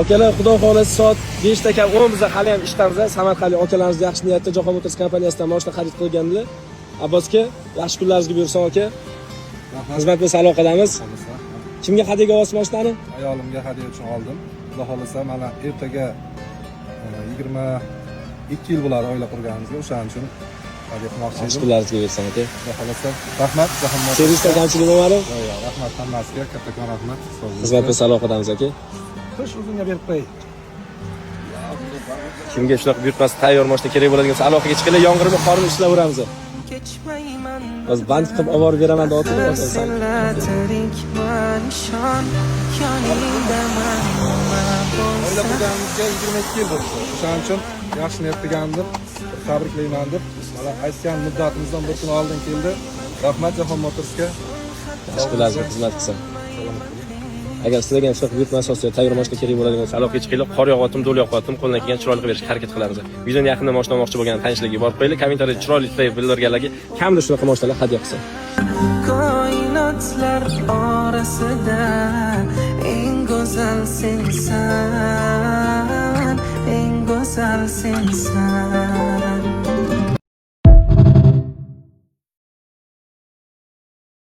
Akalar, xudo xohlasa, soat 5 ta kam 10, biza hali ham ishdamiz. Samarqandlik akalarimiz yaxshi niyatda Jahon Motors kompaniyasidan mashina xarid qilgandilar. Abbos aka, yaxshi kunlaringizga buyursin, aka. Rahmat. Xizmat bo'lsa, aloqadamiz. Xohlasa. Kimga hadyaga olasiz mashinani? Ayolimga hadya uchun oldim. Xudo xohlasa, mana ertaga 22 yil bo'ladi oila qurganimizga, o'shaning uchun hadya qilmoqchi Yaxshi edim. kunlaringizga buyursin, aka. Xudo xohlasa, rahmat Jahon Motors. Servisda kamchilik bo'lmadi? Yo'q, rahmat hammasiga, kattakon rahmat. Xizmat bo'lsa, aloqadamiz, aka. Qish o'zimga berib qo'y. Kimga shunaqa buyurtmasi tayyor mashina kerak bo'ladigan bo'lsa, aloqaga chiqinglar, yomg'irmi, qormi, ishlayveramiz. Kechmayman. Hozir band qilib olib borib beraman deyapti. Senla tirikman, ishon, yoningdaman nima Oila bo'lsa. qurganimizga 22 yil bo'ldi. O'shaning uchun yaxshi niyat qilgandim, bir tabriklayman deb. Mana aytgan muddatimizdan bir kun oldin keldi. Rahmat Jahon Motorsga. Yaxshi kunlaringizga xizmat qilsin. Salomat bo'ling. Agar sizlarga ham shunaqa buyurtma asosida tayyor mashina kerak bo'ladigan bo'lsa, aloqaga chiqinglar. Qor yog'yaptimi, do'l yoqyaptimi, qo'ldan kelgan chiroyli qilib berishga harakat qilamiz. Videoni yaqinda mashina olmoqchi bo'lgan tanishlarga borib qo'yinglar. Kommentariyada chiroyli tilak bildirganlarga kamida shunaqa mashinalar hadya qilsin. Koinotlar orasida eng go'zal sensan, eng go'zal sensan.